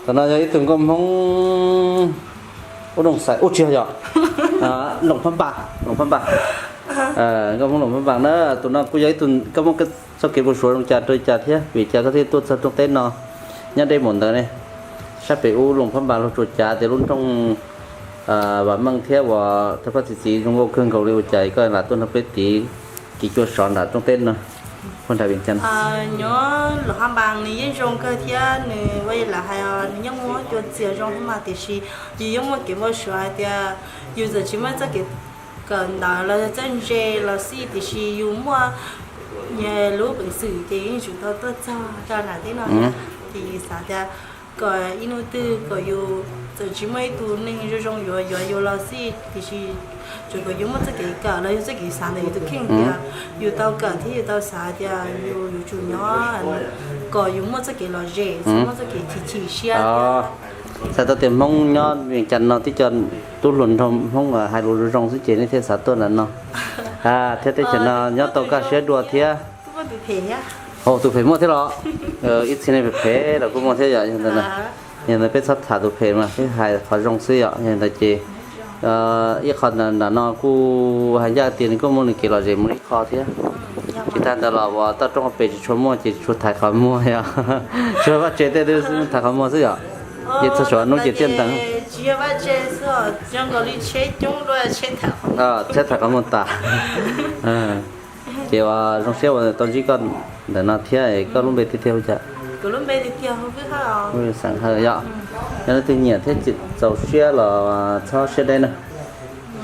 Tam no yog ib tug nkauj Hmoob ub Looj Xais ub tsis yog, Loos Phab Npas, Loos Phab Npas. Nkauj Hmoob Loos Phab Npas na, tus no kuj yog ib tug koj muaj txoj kev npau suav zoo cas rau li cas thiab vim cas koj thiaj tuaj txog rooj teb no nyob deb npaum ntawd ne? Sab pem ub Loos Phab Npas luag tsuas cav tias lub nroog Vam Meej thiab uas thawj pab txiv txiv zoo nkauj kawg nkaus li ua cas koj lam tuaj nrog peb tiv kev cuab sov nram rooj teb no? Nyob Loos Phab Npas nws yeej zoo kawg thiab nws ua li lawv hais os, nws yeej muaj cua txias zoo thiab mas tiam sis yus yeej muaj kev npau suav hais tias yus txawm tsis muaj txoj kev kawm ntawv los yog txawj ntse los xij tiam sis yus muaj lub peev xwm ces yeej tsum tau tuaj txog rau nram teb no thiab. Ces yus xav tias kom ib hnub twg kom yus txawm tsis muaj ib tug neeg zoo zoo yuav yuav yus los xij tiam sis tsuas kom yus muaj txoj kev kawm los yog txoj kev xav ntawm yus tus kheej tias yus tau kawm thiab yus tau xav tias yus yuav tsum nyob kom yus muaj txoj kev lom zem, txhob muaj txoj kev chim chim siab. Xav tau tias Hmoob nyob Vias Cas no tib co tub hluas nraug Hmoob hais lus zoo zoo xwb ces nej thiaj xav tuaj ntawm no thiab teb chaws no nyob tau kaj siab dua thiab. Tus phem muaj thiab los? Ib txhia neeg phem phem los kuj muaj thiab yom. Yog ntawd peb txhob tham tus phem mas peb hais qhov zoo xwb yom. Yog ntawd ces ib qho nram no kuj hais ncaj tias nws kuj muaj nws kev lom zem mus ib qho thiab. Tsis tag ntawd los uas toj roob hauv pes tsis tshua muaj ces tsis tshua thaiv qhov muag yom. Tsuas vaj tse tej twb thaiv qhov muag xwb yom. Ces txog suav hnub ces tiaj ntees, tsheb thaiv qhov muag tas. Ces uas zoo siab uas tau ntsib koj ntawm no thiab. Koj lub npe tiag tiag hu cas? Xeem Hawj yom. Yog leej twg nyiam thiab txaus siab los txhob siab deb na,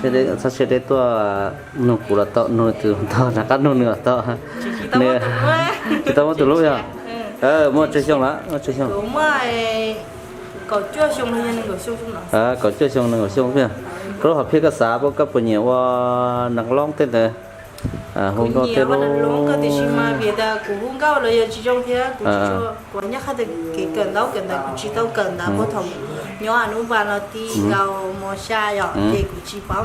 txhob siab deb tuaj nug kuv los tau, nug tus ntog rov qab nug nws los tau. Nws tsis tau muaj tus hlub yog? Muaj tsawg xyoo lawm? Muaj tsawg xyoo? Kaum cuaj xyoo nees nkaum xyoo xwb. Koj lub hom phiaj koj xav koj puas nyiam ua neeg loob tej ntawd? Hu nkauj tej lub, tiam sis mas vim tas kuv hu nkauj los yog tsis zoo thiab kuv tsis tshua, kuv nyob qhov tias kev kawm ntaub kawm ntawv kuv tsis tau kawm ntawv puag thaum nyob a nub npas no ti nkaus mos xya yom, ces kuv tsis paub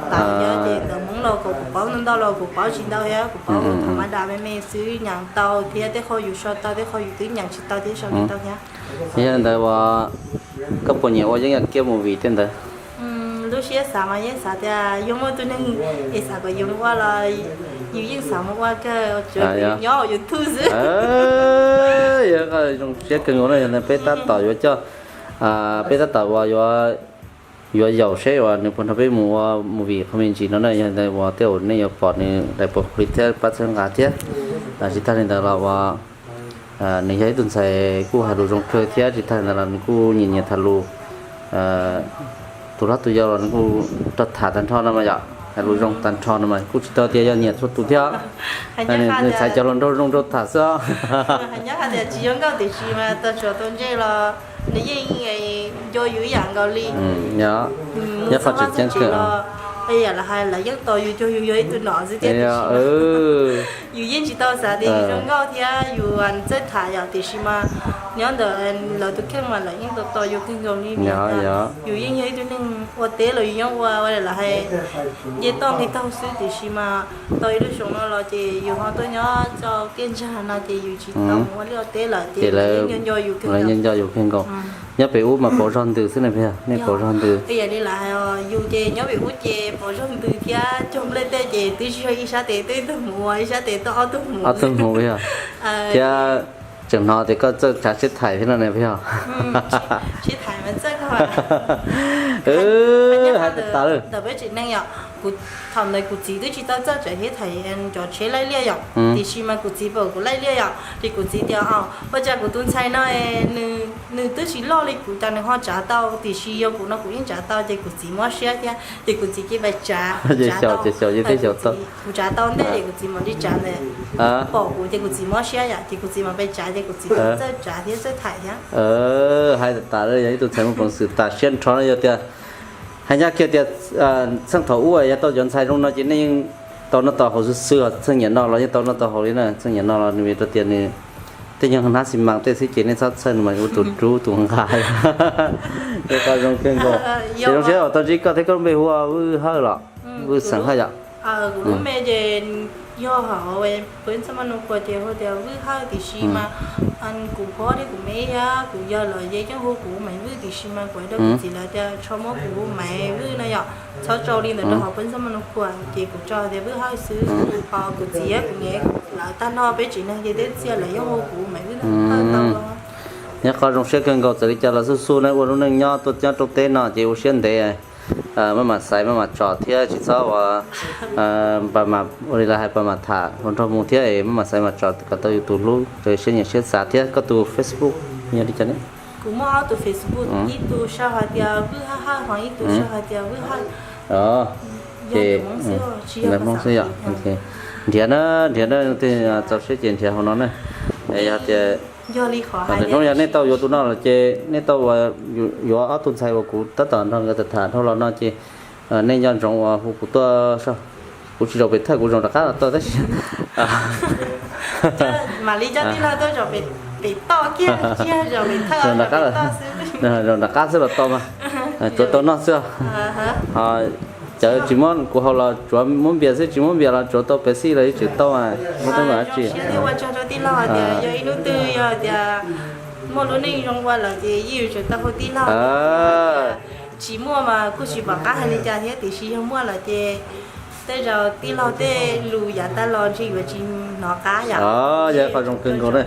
ntawv thiab ces ntawv Hmoob los kom kuv paub ntau ntau los kuv paub tsis ntau thiab kuv paub thaum mab dam me me xwb nyeem tau thiab tej qho yus so tau tej qho yus twb nyeem tsis tau thiab so tsis tau thiab. Yog li ntawd uas koj puas nyiam ua yeeb yaj kiab movie tej ntawd? Lub siab xav mas yeej xav tias yog muaj tus neeg es xav kom yus ua los yus yeej xav mus ua kawg, tsuas yus nyob hauv YouTube xwb. Yog zoo siab kawg nkaus na, yog ntawd peb tab tom yuav coj, peb tab tom uas yuav, yuav yaum seb uas nws puas nrog peb mus ua movie qhov me ntsis no na. Yog ntawd uas tej zaum nej yuav pom nws daim pov khwv thiab pab txhawb nqa thiab. Tsis tag li ntawd los uas nws yog ib tug ntxhais kuj hais lus zoo kawg thiab tsis tag li ntawd los nws kuj nyiam nyiam tham lus. Tus hlob tus yau los nws kuj rov tham tag nrho no mas yom, hais lus zoo tag nrho no mas kuj tsis tau tias yog nyiam txhua tus thiab. Nws txhais cov hluas nraug zoo nraug tham xwb. Nyob hais tias tsis yuav nkauj tiam sis mas tau tsuav tau ntsej los nws yeej nco yus ib yam nkaus li. Nyob qhov tseem ceeb kawg. Yam lawv hais lawv yeej tos yus cuag yus yog ib tug nom xwb tiag tiam sis yus yeej tsis tau xav tias yus zoo nkauj thiab yus txawj tham yom, tiam sis mas nyob ntawm lawv tus kheej mas lawv yeej tos tos yus kawg nkaus li. Yus yeej yog ib tug neeg ua teb los yus yeej ua ua lawv hais nce toj nqis taug xwb, tiam sis mas tau ib lub xyoo no los ces yus ho tuaj nyob txoj tiaj ntsag no ces yus tsis tau mus ua liaj ua teb lawm ces lawv yeej nco yus kawg nkaus. Nyob pem ub mas pauv zog ntws xwb ne, nej pauv zog ntws. Yam li lawv hais yus ces nyob pem ub ces pauv zog ntws thiab cog nplej tej ces twb tsis yog ib sab tes twb ib tug mus ua ib sab tes tuaj ob tug mus. Ob tug mus yog. Thiab tseem hnov tias koj txawj tsav tsheb thaim thiab no ne puas yog? Tsheb thaim mas txawj kawg. Hais tas tas lawm. Ntawm peb tsev neeg yom, kuv, thaum ntawd kuv txiv twb tsis tau txawj tsav tsheb thaim cov tsheb laij liaj yom, tiam sis mas kuv txiv pom kuv laij liaj yom, ces kuv txiv tias, ua cas kuv tus ntxhais no nws twb tsis loj li kuv cas nws ho tsav tau, tiam sis yog kuv no kuv yeej tsav tau, ces kuv txiv mob siab thiab ces kuv txiv cia pais tsav. Kuv tsav tau ntej ces kuv txiv mam li tsav ntawd. Pom kuv ces kuv txiv mob siab yom, ces kuv txiv mam pais tsav ces kuv txiv txawj tsav thiab txawj thaim thiab. Hais tas tas yog ib tug ntxhais muaj peev xwm tas siab nrho no yog tias hais ncaj kiag tias txheej thaum ub yog tau cov ntxhais zoo no ces nej yeej tau noj tau haus xwb xwb, txheej niam no los yeej tau noj tau haus li na, txheej niam no los nws vim rau tias nws tej nyuag hnab xi mas tej xwb ces nej txhob txhawj nws mas ua tus rub tus nqa. Ces qhov zoo kawg nkaus. Ces zoo siab uas tau ntsib koj thiab, koj lub npe hu ua Vwj Hawj los? Vwj Xeem Hawj yom. Kuv lub npe ces Yog hauv peb txoj ma nus khuas ces hu tias Vwj Hawj, tiam sis mas kuv phob thiab kuv me thiab kuv yawg los yeej hu kuv Maiv Vwj, tiam sis mas kuv hais rau kuv txiv lawv tias txhob muab kuv hu Maiv Vwj no yom, txhob tso li ntawd rau hauv peb txoj ma nus khuas, ces kuv tso tias Vwj Hawj xwb. Ho kuv txiv kuv niam lawv tag nrho peb tsev neeg ces tej txhia lawv yeej hu kuv Maiv Vwj no. Nyob qhov zoo siab kawg nkaus, txawm li cas los xub xub nej ua lub neej nyob tuaj nyob rooj teb no ces ua siab ntev, maj mam xaiv maj mam tsom thiab tsis txhob ua, ua li lawv hais pas mas tham ua nrog mus thiab es maj mam xaiv mas tsom kom tau yus tus hlub raws siab nyiam siab xav thiab. Koj tus Facebook yog li cas ne? Kuv muaj ob tus Facebook, ib tus sau hais tias Vwj Hawj, ho ib tus sau hais tias Vwj Hawj. Ces Hmoob xwb yom. Nrhiav na, nrhiav na, txaus siab ces nrhiav hauv no na. Yog tias hnub yog nej tau yuav tus no lawm ces nej tau yuav ob tug ntxhais uas kuv tab tom nrog nkawd tham dhau los no ces nej nco ntsoov uas hu kuv tuaj. Kuv tsis zaum pem thawj, kuv zaum rov qab los tau tab sis mam li coj tij laug tuaj zaum pem toj kiag, zaum pem thawj, zaum rov qab los, zaum rov qab xwb los tau mas, tsuav tau noj xwb. Ho cov tsis muab kuv haus los tsuav muab npias xwb, tsis muab npias los tsuav tau pes xij los yeej tseem tau mas, muab teeb meem dab tsi. Ua tsaug rau tij laug tias yog ib hnub twg yog tias muaj lub neej zoo ua lawm ces yeej yuav tsum tau hu tij laug. Tsis muaj mas kuj tsis pom qab hais li cas thiab, tiam sis yog muaj lawm ces tej zaum tij laug tej lus yav tas los ntshe yuav tsis hnov qab yom. Yog qhov zoo kawg nkaus na.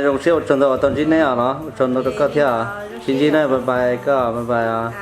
Zoo siab ua tsaug ntau uas tau ntsib neb os, no ua tsaug ntau rau koj thiab. Sib ntsib na, bye bye koj, bye bye os.